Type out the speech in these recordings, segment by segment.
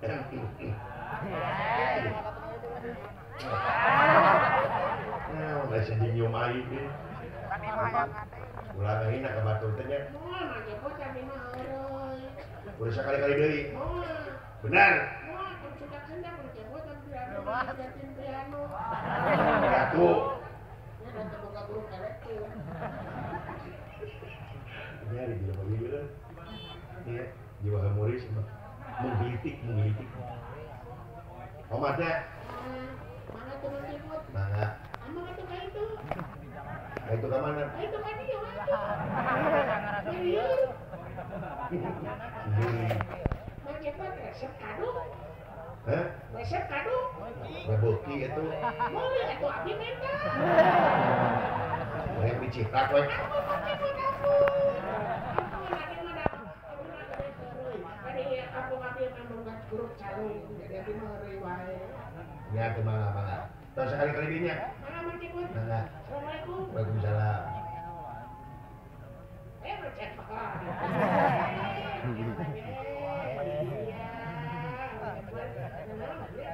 Nah, masih nyium aing deh. Ulah ngahina ka batur teh nya. Moal Mang Cepot abi mah heureuy. Udah sakali-kali deui. Moal. Benar. Moal tong sendak-sendak Mang Cepot abi mah gantiin piano. Ratu. Nya da teu boga guru elektrik. Ini hari jelema ieu kan. Iya, jiwa humoris mah. Menggelitik, menggelitik. Omat teh. Mangga tuh Mang Cepot. Mangga. Amang atuh ka itu. Ka itu ka mana? Ka itu ka dieu atuh. Ieu. Mang Cepot resep kadu. Hah? Resep kadu. Rebeuki atuh. Meuli atuh abi menta. Hayang diciprak we. Ampun Mang Cepot ampun. Ampun abi mah da abi mah da heureuy. Kadi kampung abi mah boga grup calung jadi abi mah heureuy wae. Ya teu mangga mangga. Tong sakali-kali deui nya. Mangga Mang Cepot. Mangga. Assalamualaikum. Waalaikumsalam. Eh, Mang Cepot.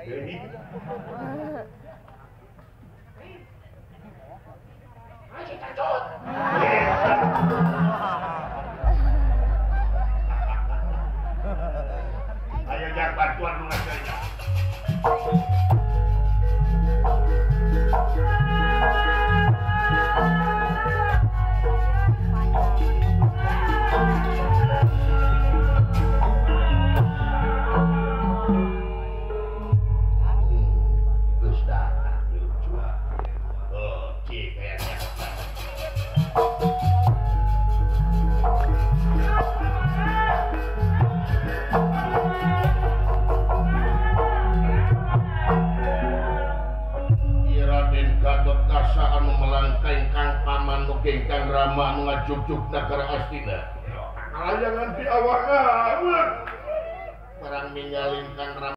Deui. Ayo si Cacut. Ayo jangan bantuan nu ngajanya. Terus datang lucu. Oke kayaknya. Raden Gatot Kaca anu melangkah ingkang paman mugi ingkang rama anu ngajugjug nagara Astina. Kalayangan di awang-awang. Barang ningali ingkang rama